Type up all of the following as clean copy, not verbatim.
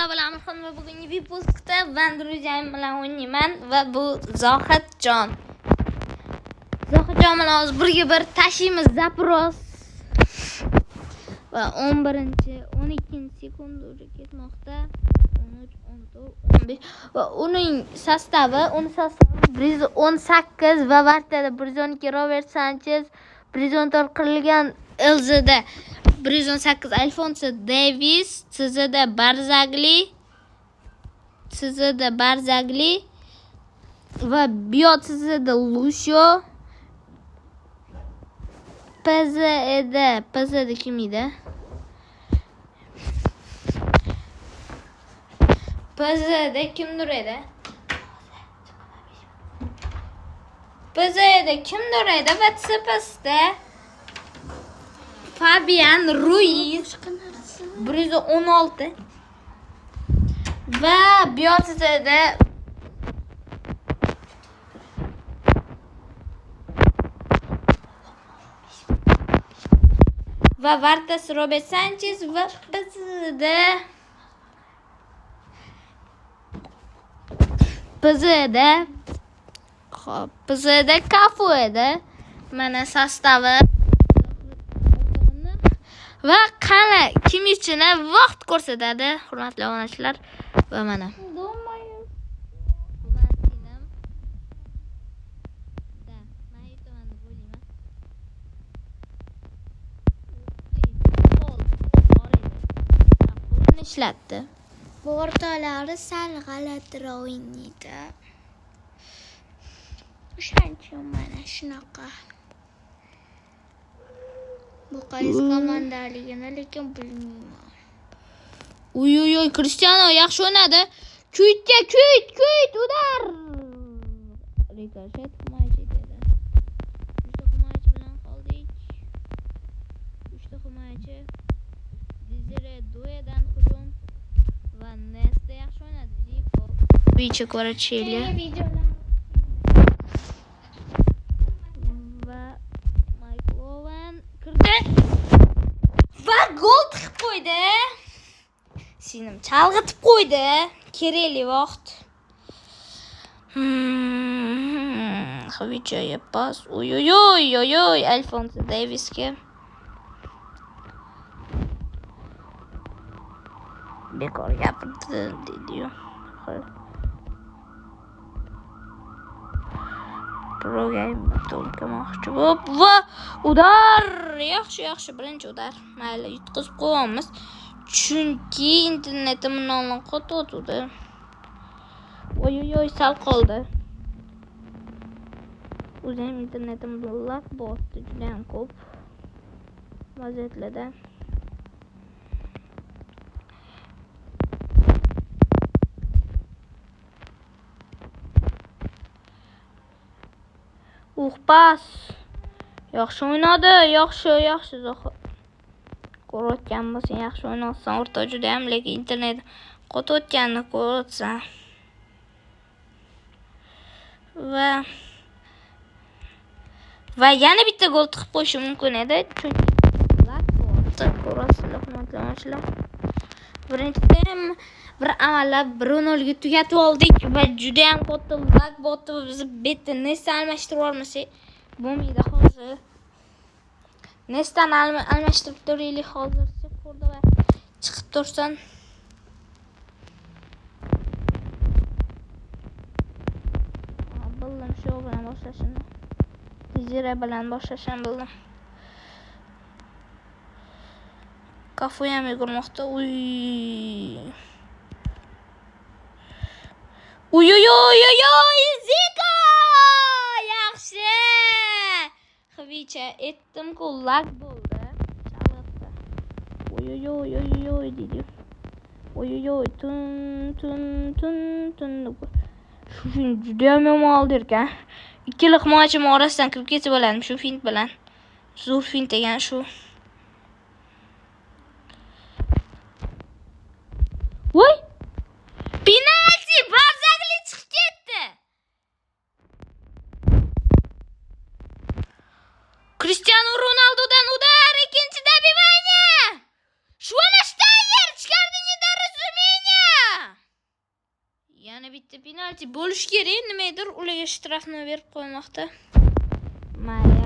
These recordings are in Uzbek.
Sizlar bilan Amirxon va bugungi выпуск da ben друзьям bilan o'ynayman va bu Zohidjon. Zohidjon bilan hozir birga bir tashiymiz запрос. Va 11, 12 sekund уже ketmoqda. 13, 14, 15 va uning состав i, uni состав i 118 va Vartada 112 Robert Sanchez, 114 qirilgan LZda 118 Alfonso Davis, CZda Barzagli, CZda Barzagli va Bio CZda Lucio, PZda PZda kim edi? PZda kimdir edi? PZda kimdir edi va CPSda Fabian Ruiz 116 va Biotida va Vartas Robert Sanchez va PZda PZda hop PZda Cafu edi. Mana состав i va qani kim uchun vaqt ko'rsatadi, hurmatli obunachilar va mana. Думаю. Da, men yutaman deb o'ylayman. Qo'l bor edi. Qo'lini ishlatdi. Bu o'rtoqlari sal g'alatiroq o'ynaydi. O'shaning uchun mana shunaqa. Bu qaysi komandaligini lekin bilmayman. Uy uy uy, Cristiano yaxshi o'ynadi. Kuytga kuyt, kuyt, udar. Rikoshet himoyachi dedi. Uchta himoyachi bilan qoldik. Uchta himoyachi. Dezire Duedan hujum va Nesta yaxshi o'ynadi. Zico, Vicha Kvaratskhelia Videolar va Michael Owen kirdi. Va gol tiqib qo'ydi. Sinim chalg'itib qo'ydi. Kerakli vaqt. Xvichaga pas. Uy uy uy uy uy Alfonso Davisga. Bekor gapirdi dedi-yu. Pro game to'lkamoqchi bo'lib va udar. Yaxshi, yaxshi birinchi udar. Mayli, yutqizib qo'yamiz. Chunki internetim undan qotdi. Oy oy oy, sal qoldi. O'zi ham internetim lag bosdi juda ham ko'p vaziyatlarda. Uh, pas. Yaxshi o'ynadi, yaxshi, yaxshi Zohid. Ko'rayotgan bo'lsang, yaxshi o'ynaysan, o'rta juda ham, lekin internet qotayotganini ko'ryapsan. Va yana bitta gol tiqib qo'yishi mumkin edi, chunki lag bo'lyapti. Ko'rasizlar, hurmatli obunachilar. Birinchida ham bir amallab 1-0 ga tugatib oldik va juda ham katta lag bo'lyapti. Biz bitta Nesta almashtirib olmasak bo'lmaydi hozir. Nestani almashtirib turaylik hozircha. Ko'rdi va chiqib tursin. Bildim shu bilan boshlashini. Tezira bilan boshlashini bildim. Kafu ham yugurmoqda. Uy. Uy uy uy uy uy, Ziko! Yaxshi. Xvicha etdim-ku, lag bo'ldi. Chalg'itdi. Uy uy uy uy uy dedi. Uy uy uy, tun tun tun tun. Shu fint juda ham yomon oldi ekan. Ikkala himoyachim orasidan kirib ketsa bo'ladi shu fint bilan. Zo'r fint ekan shu. Voy! Penalti! Barzagli chiqib ketdi. Cristiano Ronaldodan udar, ikkinchi добивание. Shvanshtayer chiqardi, недоразумение. Yana bitta penalti bo'lishi kerak, nimadir ularga shtrafni berib qo'ymoqda. Mayli,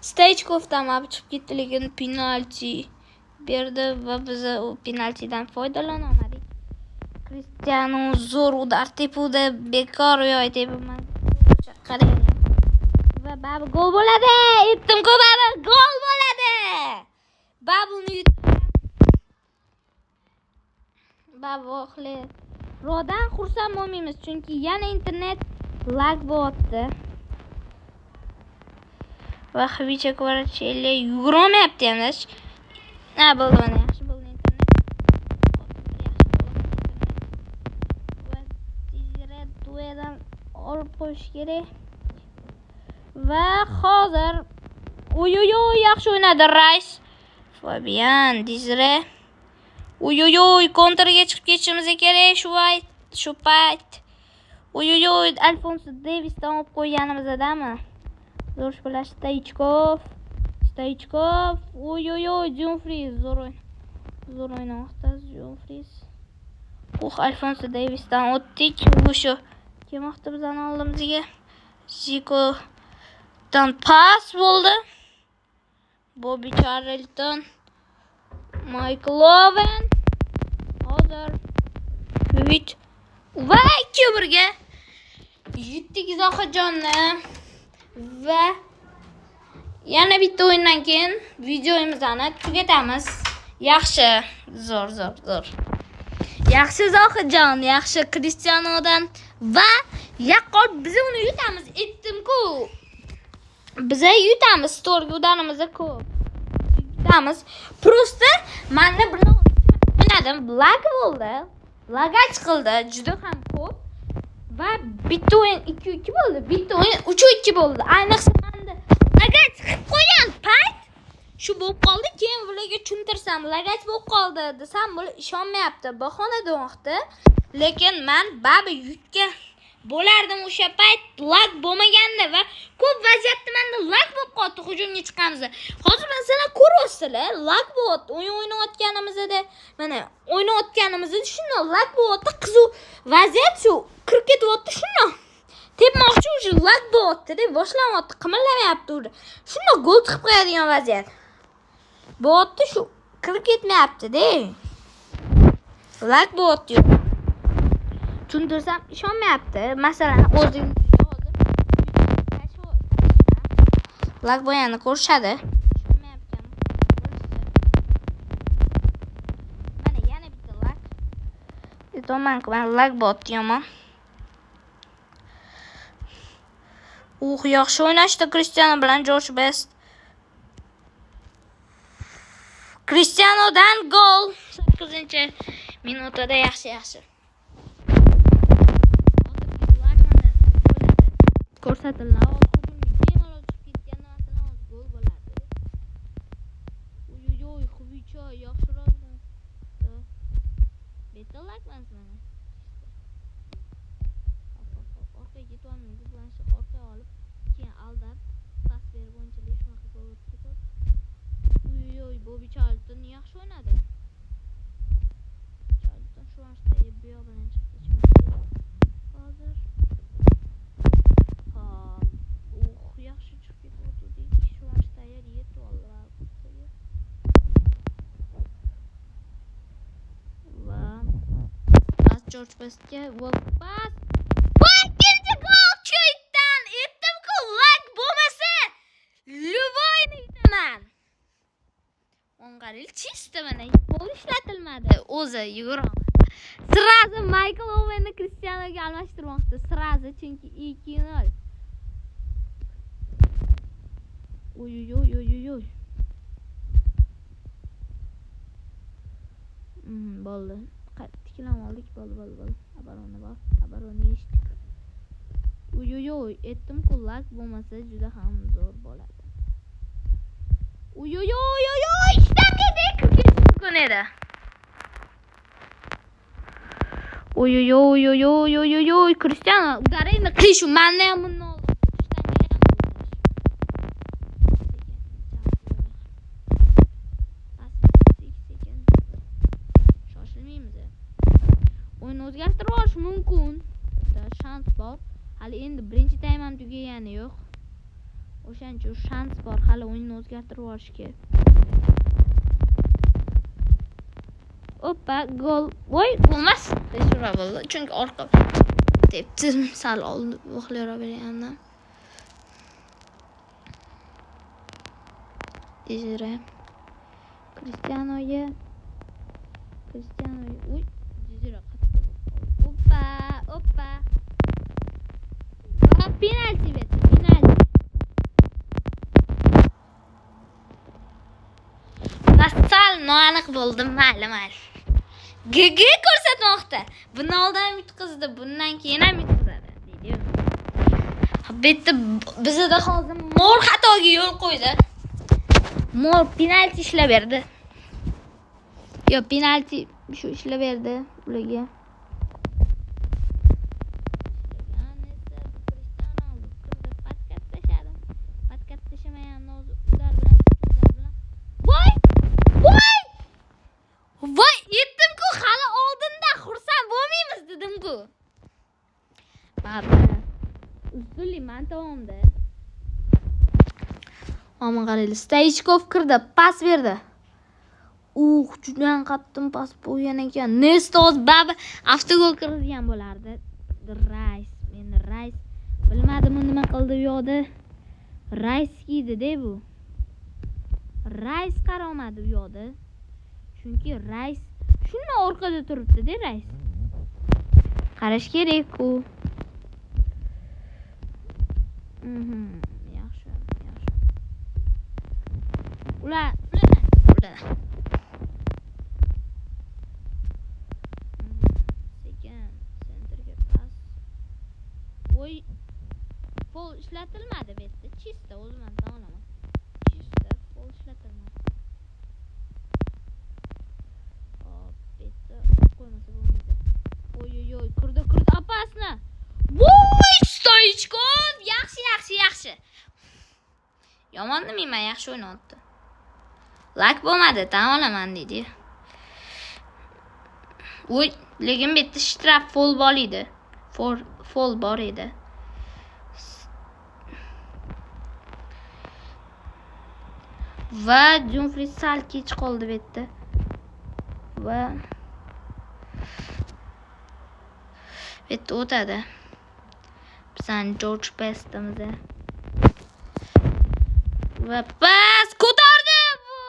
Stoichkovdan olib chiqib ketdi, lekin penalti berdi va biz u penaltidan foydalana olmadik. Cristiano zo'r udar tepuvdi, bekor u yoq tepib qarang. Va Babu gol bo'ladi. Aytdim-ku, Babu gol bo'ladi. Babuni yutdi. Babu rodan xursand bo'lmaymiz, chunki yana internet lag bo'lyapti. Va Xvicha Kvaratskhelia yugurolmayapti ham. Ha, bo'ldi, mana yaxshi bo'ldi internet. Yaxshi bo'ldi internet. Va tezroq duedan olib qo'yish kerak. Va hozir uy-uy-uy, yaxshi o'ynadi Rice. Fabian Dizre. Uy-uy-uy, kontrga chiqib ketishimiz kerak shu payt. Uy-uy-uy, Alfonso Davisdan olib qo'yganimizdami? Zo'r bilan Stoichkov. Stoichkov. Uy-uy-uy, Dumfries zo'r o'yn. Zo'r o'ynamoqda Dumfries. Alfonso Davisdan o'tdik. O'sha kelmoqda bizning oldimizga. Zikodan pas bo'ldi. Bobby Charlton. Michael Owen. Hozir Kvit va 2-1ga yutdik Zohidjonni. Va yana bitta o'yindan keyin videomizni tugatamiz. Yaxshi, zo'r, zo'r, zo'r. Yaxshi Zohidjon, yaxshi Cristianodan va yaqqol biz uni yutamiz. Aytdim-ku. Biz yutamiz, to'rga udarimiz ko'p. Yutamiz. Prosta menda bir o'ynadim, lag bo'ldi. Lagach qildi, juda ham ko'p. Va bitta o'yin 2-2 bo'ldi, bitta o'yin 3-2 bo'ldi. Ayniqsa menda lagach qilib qo'ygan payt shu bo'lib qoldi. Keyin ularga tushuntirsam, lagach bo'lib qoldi desam, bular ishonmayapti, bahona demoqda. Lekin men babi yutgan bo'lardim o'sha payt lag bo'lmaganda va ko'p vaziyatda menda lag bo'lib qoldi hujumga chiqqanimizda. Hozir masalan ko'ryapsizlar, lag bo'lyapti. O'yin o'ynayotganimizda, mana o'ynayotganimizda shunday lag bo'lyapti, qiziq vaziyat shu kirib ketyapti shunday. Tepmoqchi уже lag bo'lyapti deb boshlanyapti, qimirlamayapti уже. Shunday gol chiqib qo'yadigan vaziyat. Bo'lyapti shu kirib ketmayapti-da. Lag bo'lyapti. Tushuntirsam ishonmayapti. Masalan, o'zing hozir lag bo'lganini ko'rishadi. Ishonmayapti. Mana yana bitta lag. Aytamanku, mana lag bo'lyapti yomon. Yaxshi o'ynashdi Cristiano bilan Josh Best. Cristianodan gol. 8-minutda yaxshi, yaxshi. Ko'rsatiladi. Hujumga bemalol chiqib ketganda masalan hozir gol bo'lardi. Uy-uy-uy, Xvicha yaxshiroq. Bitta lag emas mana. Orqaga ketyapmiz, bilan shu orqaga olib, keyin aldab pas berib o'yinchilik shunaqa gol o'tib ketadi. Uy-uy, Bobby Charlton yaxshi o'ynadi. Charlton shu vaqtda bu yoq bilan chiqib ketishimiz kerak. Hozir yaxshi chiqib ketdi. Shu vaqtda yetib oldi. Va pas George Bestga va pas. Va ikkinchi gol Kuytdan. Aytdim-ku, lag bo'lmasa любойni yutaman. O'ng'aril чисто mana qo'l ishlatilmadi. O'zi yugurolmadi. Sразу Michael Owenni Cristianoga almashtirmoqda. Sразу, chunki 2-0. Uy-uy-uy-uy-uy. Bo'ldi. Tiklanib oldik. Bo'ldi, bo'ldi, bo'ldi. Abarona bor. Abarona eshitdik. Uy-uy-uy, aytdim-ku, lag bo'lmasa juda ham zo'r bo'ladi. Uy-uy-uy-uy-uy, ishdan kirib ketish mumkin edi. Uy-uy-uy-uy-uy-uy, Cristiano, udaringni qil shu, meni ham bundan oldin. Sekin. O'yinni o'zgartirib yuborish mumkin. Bitta shans bor. Hali endi birinchi taym ham tugagani yo'q. O'shaning uchun shans bor hali o'yinni o'zgartirib yuborishga. Oppa, gol. Voy, bo'lmas. Tezroq bo'ldi. Chunki orqa tepdi. Sal oldi, vaqtliroq bergandan. Dejere. Cristiano'ga. Cristiano, uy, Dejere qattiq. Oppa, oppa. Va penalti berdi, penalti. Va sal noaniq bo'ldi, mayli, mayli. GG ko'rsatmoqda. Bundan oldin ham yutqizdi, bundan keyin ham yutqizadi, deydi. Bu yerda bizda hozir Mor xatoga yo'l qo'ydi. Mor penalti ishlab berdi. Yo, penalti shu ishlab berdi ularga. Voy! Voy! Voy, yetdim-ku, hali oldinda xursand bo'lmaymiz dedim-ku. Baba, ustunlik men tomonda. Ammo qaranglar, Stoichkov kirdi, pas berdi. Juda qattiq pas qo'ygan ekan. Nesta o'z baba avtogol kirgizgan bo'lardi. Rice, meni Rice bilmadim nima qildi u yoqda. Rice kiydi-da bu. Rice qaramadi u yoqda. Chunki Rice shundan orqada turibdi-da Rice. Qarash kerak-ku. Yaxshi, yaxshi. Ular, ular. Sekin sentrga pas. Voy, fol ishlatilmadi bu yerda. Chista o'zim ham tan olaman. Chista fol ishlatilmadi. Hop, bu yerda qo'ymasa bo'lmaydi. Oy, oy, oy, kirdi, kirdi, opasni. Voy, Stoichkov, yaxshi, yaxshi, yaxshi. Yomon demayman, yaxshi o'ynayapti. Lak bo'lmadi, tan olaman deydi. Voy, lekin bu yerda shtraf fol bor edi. Fol bor edi. Va Dumfries sal kech qoldi bu yerda. Va bu yerda o'tadi. Bizning George Bestimiz. Va pas ko'tardi. Bu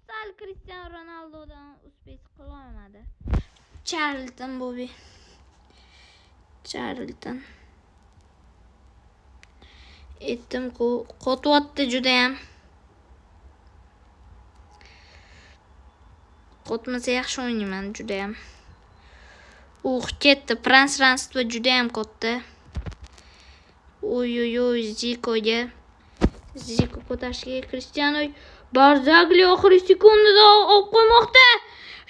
sal Cristiano Ronaldodan uspes qila olmadi. Charlton Bobby. Charlton. Aytdim-ku, qotyapti juda ham. Qotmasa yaxshi o'ynayman juda ham. Ketdi. Prosranstvo juda ham katta. Oy, oy, oy, Zikoga. Ziko ko'tarishga Cristiano Barzagli oxirgi sekundida olib qo'ymoqda.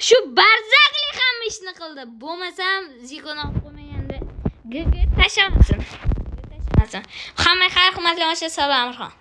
Shu Barzagli hamma ishni qildi. Bo'lmasam Zikoni olib qo'ymaganda GG tashlamasin. Hamma xayr, hurmatli tomoshabinlar, Amirxon.